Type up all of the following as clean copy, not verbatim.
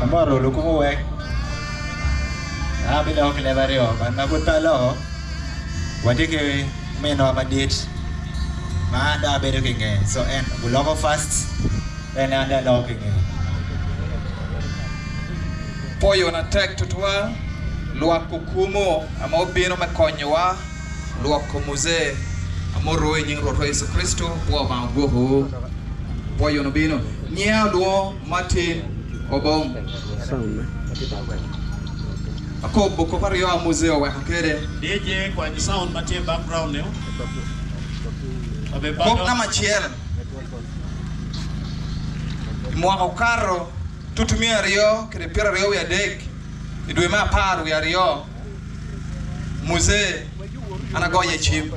Amoto lukumo weng. An abiloko ki leb aryo but ma pud pe aloko watye ki ominwa madit ma an dong abedo ki ngeye so en oloko first then an dong aloko ki ngeye. Pwoyo natek tutwal lwak okumo ma obino me konyowa lwoko Muzee. Amotowu i nying Rwotwa Yecu Kricito, pwo Lubanga ogwokowu. Pwoyo obino. Nyinga olwongo Martin Obong. Akobo kop aryo a Muzee oweka kede. DJ kwany sound ma tye i background ni. Kop namba acel. I mwaka okato tutumia aryo kede pyeraryo wiye adek i dwe me apar wiye aryo, Muzee an agoye cim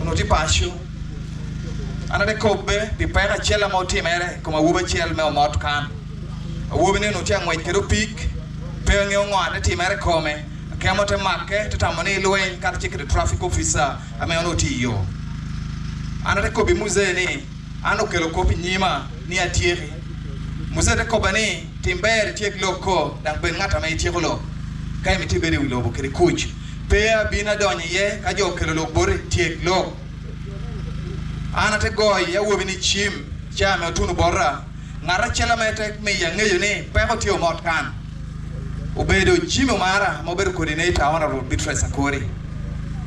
onongo tye paco. An ate kobbe pi peko acel ma otimere i kom awobi acel me omot kan. Awobi-ni onongo tye ka ngwec kwede opik, pe angeyo ngo ate timere i kome. Akemo te makke, te tamo ni elweny kacel kwede traffic officer ame onongo tye i yo. An ate kobbi Muzee ni, An okelo kop i nyima ni atyeki. Muzee te kobba ni, Tim ber ityek lok ko, dang bed ngat ame ityeko lok. Ka imiti ibedo i wi lobo kede kuc, pe abin adonyo iye ka jo okelo lok boti, tyek lok. An ate goyo i awobi ni cim ca ame otuno bota. Ngat acel ame te miyo angeyo ni peko tye omot kan, obedo Jimmy Omara ma obedo coordinator Honourable Beatrice Akori.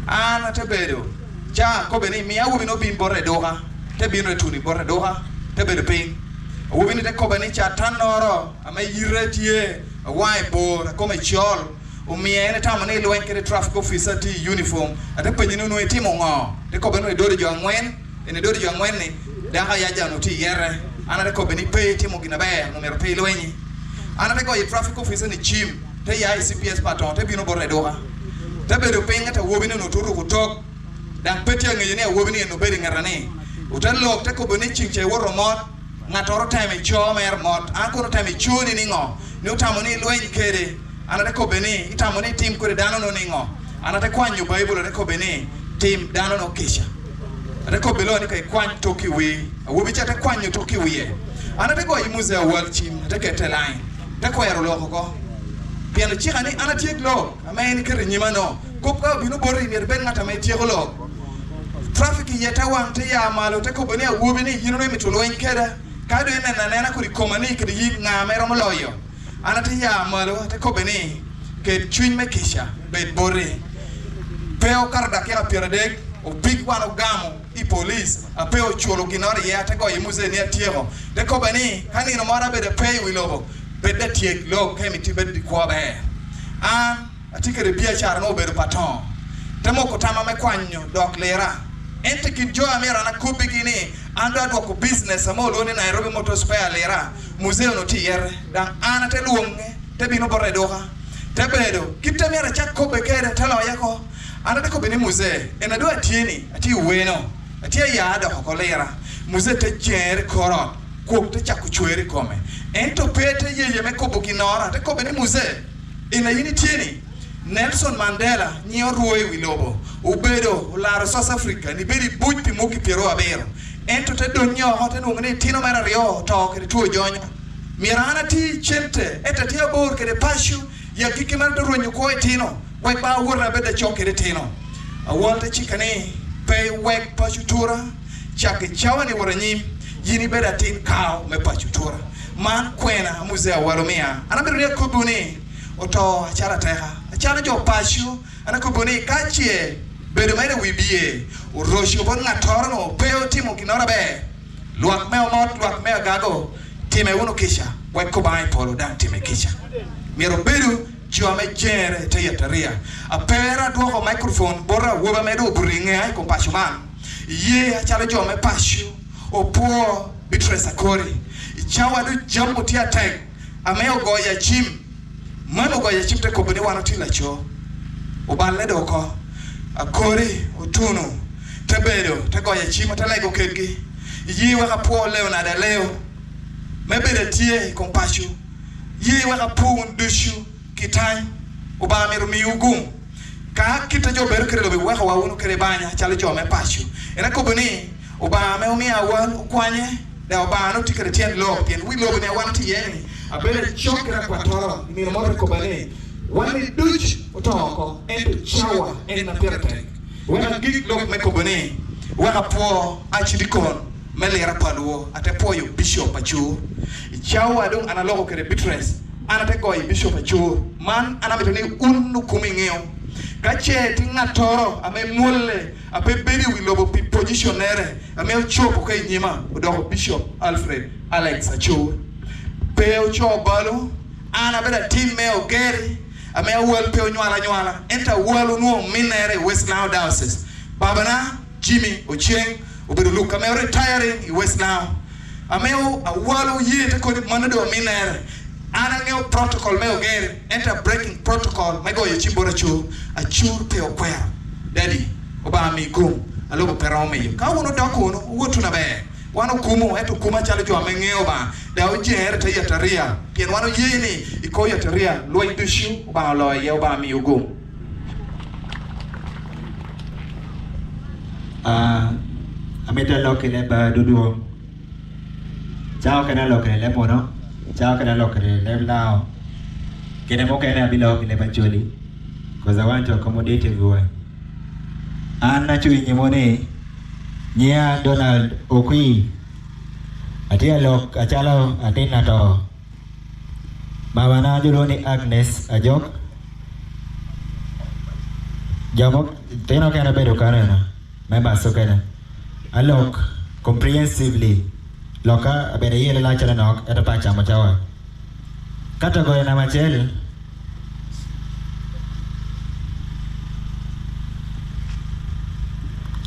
An ate bedo ca akobbe ni miya awobi ni obin bota i duka, te bino etuni bota i duka, te bedo piny. Awobi ni te kobbe ni catan noro ame yite tye wange bor akome col, omiye en etamo ni elweny kede traffic officer tye i uniform. Ate penye ni onongo itimo ngo? Te kobbe ni edodo jo angwen. En edodo jo angwen-ni, dako ayaca onongo tye i yete. An ate kobbe ni, Pe itimo gin aber, onongo myero pe ilwenyi. An ate goyo traffic officer ni cim, te ya i CPS pa Atongo te bino bota i duka. Te bedo piny ento awobi-ni onongo tye oruko otok, dok pe tye angeyo ni awobi-ni en obedo i ngeta ni. Ote lok te kobbe ni ceng ca iwoto mot, ngattoro otemo i co mere mot, an kono otemo i coni ningo? Ni otamo ni ilweny kede. An ate kobbe ni, Itamo ni itim kwede dano-nu ningo? An ate kwanyo Baibul ate kobbe ni, Tim dano-nu kica. Ate kobbe lok ni ka ikwany tok i wi awobi ca ate kwanyo tok i wiye. An ate goyo Muzee awal cim ate kete i lain te kwero lok oko. Pien ocika ni an atyek lok ame en iketo i nyima no. Kop ka obino boti myero ibed ngat ame ityeko lok. Traffic iye te wang te ya malo te kobbe ni awobi ni in onongo imito lweny keda. Ka dong ineno anena kodi koma ni kede in nga ma iromo loyo. An ate ya malo ate kobbe ni, Ket cwiny me kica bed boti. Pe okato dakika pyeradek, opik wan ogamo i polic, ape oculo ginoro iye, ate goyo muzee ni atyeko. Te kobbe ni, Ka nino moro abedo ape i wi lobo, bed latyek lok ka imiti bedo di kwo ber. An atye kede biacara ma obedo pa tongo. Te moko tamma me kwanyo dok lira. Ento i kin jo amyero an akobbigi ni an dong adwoko business mo olwongo ni Nairobi Motor Spare lira. Muzee onongo tye i yete, dok an ate lwonge te bino bota i duka. Te bedo kit te myero acak kobbe kede, te loya ko. An ate kobbe ni, Muzee, ena dong atye ni, atye i weno, atye aya adoko oko lira. Muzee te jengere i kor ot, kwok te cako cwer i kome. Ento pe te yeye me kobo ginora. Ate kobbe ni, Muzee, ena in itye ni, Nelson Mandela nyinge orwo i wi lobo, obedo olaro South Africa nibedo i buc pi mwaki pyerabiro. Ento te donnye oko te nongo ni tino mere aryo oto kede two jonyo. Myero an ati cente, ento atye abor kede paco i agikki mere te rwenyo kwo i tino, wek ba awoti abed acok kede tino. Awol te cikka ni, Pe iwek paco tura, cak i cawa ni wot anyim, yin ibed atin kao me paco tura. Man kwena Muzee Awal omiya. An amito ni akobbiwu ni oto acalo ateka, acalo jo paco. An akobbiwu ni, ka ce bedo mere i wi biye oroco bot ngattoro-nu pe otimo ginnoro aber, lwak me omot, lwak me agago, time wunu kica, wek Kubanga i polo dang time kica. Myero wubedu jo me jere i te yatariya. Apera adwoko microphone bot awobe ma dong obuto i ngeya i kom paco man. Iye acalo jo me paco opwo Beatrice Akori. I cawa ducu jami tye atek ame ogoya cim. Meno ogoyo acim te kobo ni wan otye laco. Oballe dong oko. Akori otunu te bedo te goyo acim te lego kedgi. Ye wek apwo Leonard Aleo me bedo atye i kom paco. Ye wek apwo wun ducu ki tany. Obanga myero omiwu gum. Ka kite jo bedo kede lobo iweko wa wunu kede banya calo jo me paco. En akobo ni Obanga me omiyo awal okwanye dok Obanga nongo tye kede tyen lok pien wi lobo ni awal tye iye ni. Abedo acok ki Rakwatoro i nino mo te koba ni, Wan ni duc oto oko, ento cawa en ma pire tek. Wek agik lok me kobo ni, wek apwo Archdikon me Lira pa Luo, ate pwoyo Bishop Acur. I cawa dong an aloko kwede Beatrice, an ate goyo i Bishop Acur. Man an amito ni un lukum ingeyo. Ka ce tye ngattoro ame mwolle ape bedo i wi lobo pi position nere ame ocobo ka i nyima odoko Bishop Alfred Alex Acur. Pe oco balo, an abedo atim me Ogeri ame awal pe onywala anywala ento awal onwongo minere i West Lango Diocese. Babana, Jimmy Ochieng, obedo luk ame retiring i West Lango ame awal oye te kodi mano dong minere. An angeyo protocol me Ogeri ento a breaking protocol me goyo cim bot Acur. Acur pe okwero. Daddy, Obanga mi gum, alobo pe romo miyo. Ka wun wudok wunu, wuwotwu naber. Wan okumo, ento okumo acalo jo ame ngeyo Obanga, dok ojengere i te yatariya, pien wan oye ni i kor yatariya lweny ducu Obanga oloyo iye. Obanga miyo gum. Amito alok ki leb dudwo, cawa okene aloko ki leb munu, cawa okene aloko ki leb lao, kine mukene abiloko ki leb acholi coz I want to accommodate everyone. An acung i nyimwu ni Nyiya Donald Okwir, atye ka lok acalo atin ato. Mamana julwongo ni Agnes Ajok. Jo tino kene bedo kano eno, members okene. Alok comprehensively, lokka abedo iye lalac calo nok ento pe acamo cawa. Category namba acel.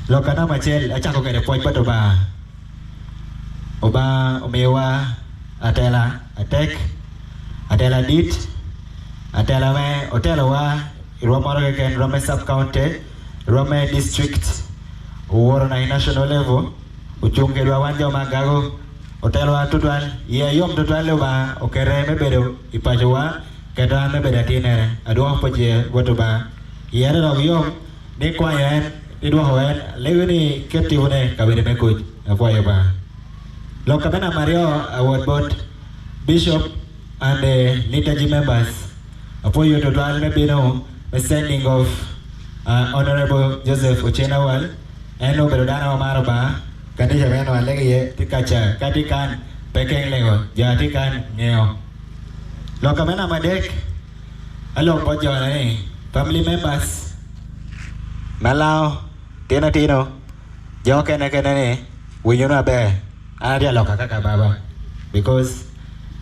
Lok ka namba acel acako kwede pwoc bot Lubanga. Lubanga omiyowa atela atek, atela dit, atela me otelowa i rwom moro keken, rwom me sub county, rwom me district, owoto na i national level, ocung kedwa wan jo ma Agago. Otelowa tutwal, iye yom tutwal ni Lubanga okete me bedo i pacowa, keto an me bedo atinne. Adwoko pwoc iye bot Lubanga. Iye ata dok yom ni ikwanyo en, idwoko en, alego ni iket tipone i kabedo me kuc. Apwoyo Lubanga. Lok ka me namba aryo awot bot Bishop and the liturgy members. Apwoyo tutwal me bino me sending of Honourable Joseph Ochen Awal. En obedo dano ma maro Lubanga. Kanica meno alego iye tye kaca ka tye kan pe keng lego jo atye kan ngeyo. Loka me namba adek alok bot jona ni family members ma lao tino tino jo kene kene ni winyo ni maber an atye aloka kaka baba because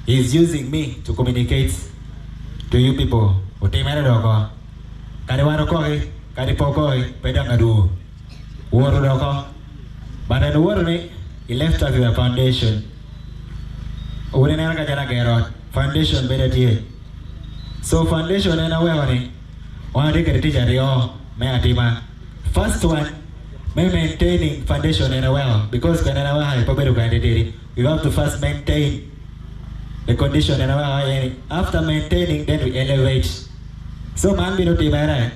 he is using me to communicate to you people otimere doko kadi wan okoki kadi pe okoki pe dong adwogo. Woro doko. But en woro ni he left us with a foundation. Wun ineno ka calo agero ot, foundation bedo tye. So foundation en aweko ni wan watye kwede tic aryo me atima. First one me maintaining foundation en aweko because kwene en aweko ni pe obedo kwene titidi. We have to first maintain the condition en aweko aye ni after maintaining then we elevate. So man bino timere.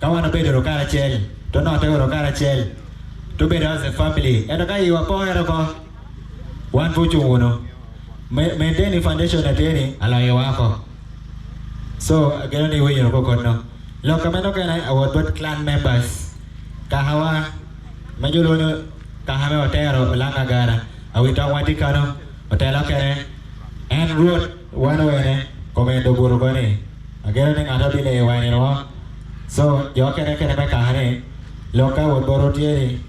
Ka wan obedo karacel, to note oro karacel, to bedo as a family. Ento ka iwa pokere oko, wan pe ocung wunu. Maintain foundation atir ni aloyo wa oko. So ageno ni iwinyo koko no. Lok ka meno kene awot bot clan members kaka wa ma jo luo ni kaka me Otero Olanga Agara awi tong wa tye kano otelo kene en Rwot wan owene kome do obuto koni. Ageno ni ngat obileyo wa nino mo. So, jo okene kene me kaka ni, lok ka wot botwu tye ni,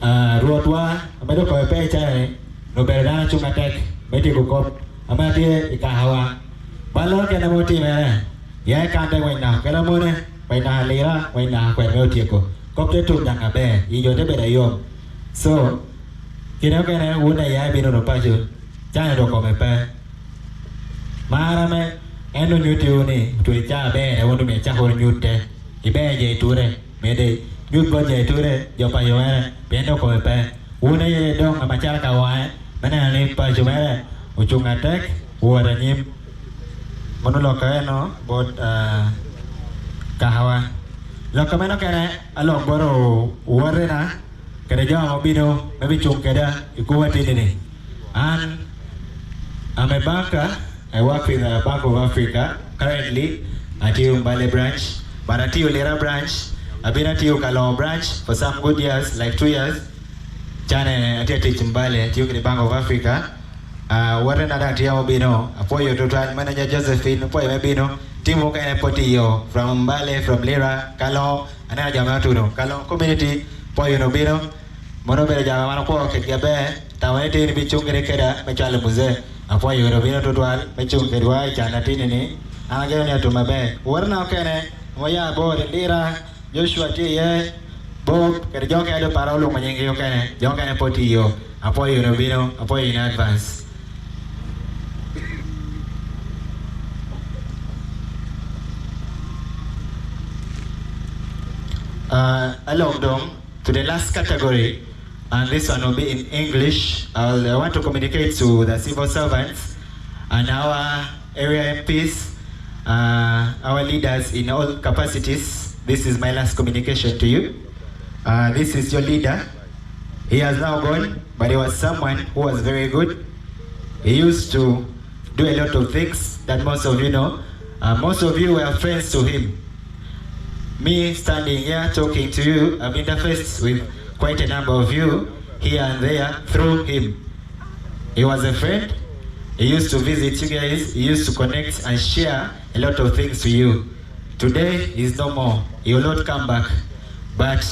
ah, Rwotwa, amedo koyo pe i cana ni, obedo dano acung matek me tyeko kop ame tye i kakawa. Bal loro kene ma otimere, ya i kante ngwec naka kela mone, ngwec naka lira, ngwec naka kwed me otyeko. Kop te tum dang aber, i jo te bedo ayom. So, kine okene wun aye ibino paco, cana dong kome pe. Mar ame en onyutiwu ni otwe caa ber wun omiyo icako wunu nyute iber jo iture mede nyut bot jo iture jo paco mere pien dong kome pe wun aye dong macalo ka wange me neno ni paco mere ocung atek wot anyim mono lok eno bot kakawa lok meno kene alok bot owotena kede jo ma obino me bicung keda i kwo atini ni an I'm a banker. I work with uh, Bank of Africa currently atiyo Mbale branch, but atiyo Lira branch, abino atiyo Kalongo branch for some good years, like 2 years. Chane atiyo tich Mbale, atiyo kede Bank of Africa. Warena da atiyo bino, apoyo total manager Josephine, apoyo me bino, team mukene potiyo from Mbale, from Lira, Kalongo, aneno jama otuno, Kalongo community, poyo no bino, mono bedo jama mano kwo kitgi aber, tamo ni tin bi cung kede keda me cwalo muzee. Apoyo no bino tutwal me cung kedwa i can atini ni, an ageno ni otum maber. Warna okene, moya bor Lira, Joshua tye iye, Bob, kede jo okene do para oluongo nying-gi okene, jo okene po tiyo. Apoyo no bino, apoyo in advance. Along dong to the last category, and this one will be in English. I want to communicate to the civil servants and our area MPs, our leaders in all capacities. This is my last communication to you. This is your leader. He has now gone, but he was someone who was very good. He used to do a lot of things that most of you know. Most of you were friends to him. Me standing here talking to you, I've interfaced with quite a number of you here and there through him. He was a friend. He used to visit you guys. He used to connect and share a lot of things to you. Today, he's no more. He will not come back. But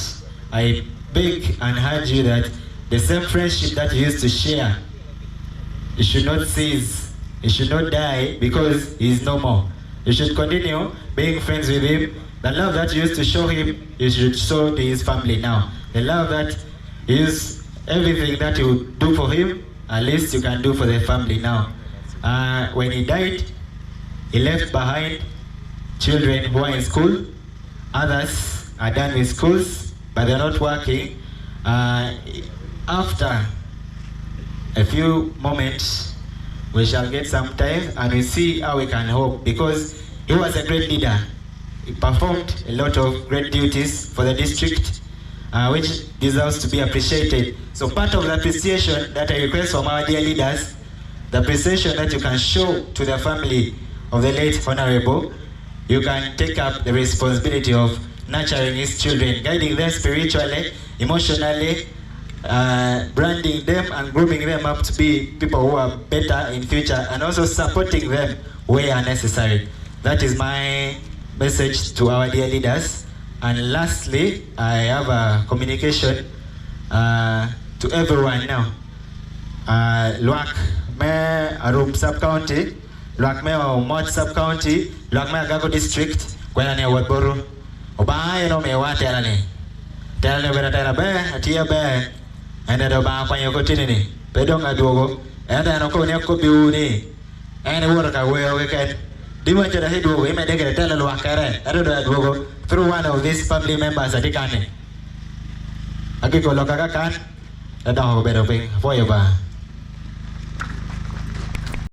I beg and urge you that the same friendship that you used to share, it should not cease. It should not die because he is no more. You should continue being friends with him. The love that you used to show him, you should show to his family now. The love that is everything that you do for him, at least you can do for the family now. When he died, he left behind children who are in school. Others are done with schools, but they're not working. After a few moments, we shall get some time and we see how we can help, because he was a great leader. He performed a lot of great duties for the district, which deserves to be appreciated. So part of the appreciation that I request from our dear leaders, the appreciation that you can show to the family of the late Honorable, you can take up the responsibility of nurturing his children, guiding them spiritually, emotionally, branding them and grooming them up to be people who are better in future, and also supporting them where necessary. That is my message to our dear leaders. And lastly, I have a communication to everyone now. Lwak me Arum sub-county, Lwak me Omot sub-county, Lwak me Agago district, kwena ni awot boru. Obanga eno miwa tela ni. Tela ni obedo tela ber, atiyo ber. Ento do Obanga kwanyo kotini ni. Pe dong adwogo. Ento en okoni okobiwu ni. En iwoto ka weo keken. Di waco dok idwogo imede kede telo lwak kere. Ento do adwogo through one of these family members atye kani. Agiko loka kakan, adongo obedo piny. Apwoyo ba.